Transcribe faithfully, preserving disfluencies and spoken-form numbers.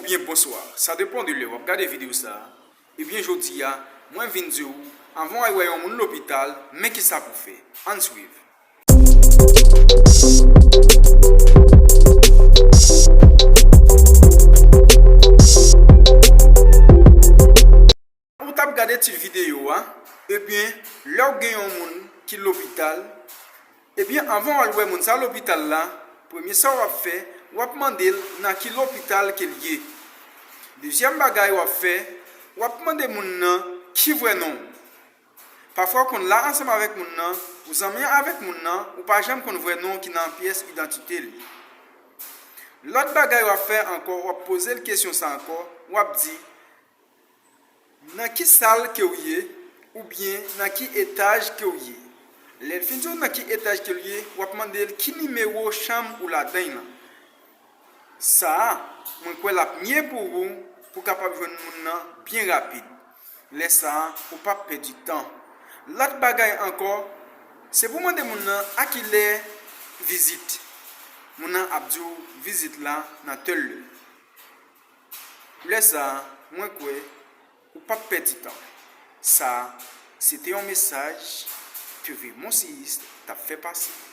Ebyen, bonswa. Sa depann de lè w ap gade videyo sa a. Ebyen, jodi a, mwen vin di w, anvan w al wè yon moun lopital, men kisa pou w fè. Ann swiv. Ou t ap gade tit videyo a, ebyen, lè w gen yon moun ki lopital, ebyen, anvan w al wè moun sa lopital la, premye sa w ap fè, w ap mande l nan ki lopital ke l ye. Dezyèm bagay w ap fè, w ap mande moun nan ki vrè non w. Pafwa w konn la ansanm avèk moun nan, ou zanmi avèk moun nan, ou pa janm konn vrè non ki nan pyès idantite li. Lòt bagay w ap fè ankò, w ap poze l kesyon sa ankò, w ap di, nan ki sal ke w ye, oubyen nan ki etaj ke w ye. Lè l fin di w nan ki etaj ke l ye, w ap mande l ki nimewo chanm ou ladan l lan. Sa a, mwen kwè l ap mye pou ou, pou w kapab jwenn moun nan byen rapid. Lè sa a, ou p ap pèdi tan. Lòt bagay ankò, se pou w mande moun nan a kilè vizit. Moun nan ap di w vizit la nan tèl lè. Lè sa a, mwen kwè ou p ap pèdi tan. Sa a, se te yon mesaj ke Vemonsiyis t ap fè pase.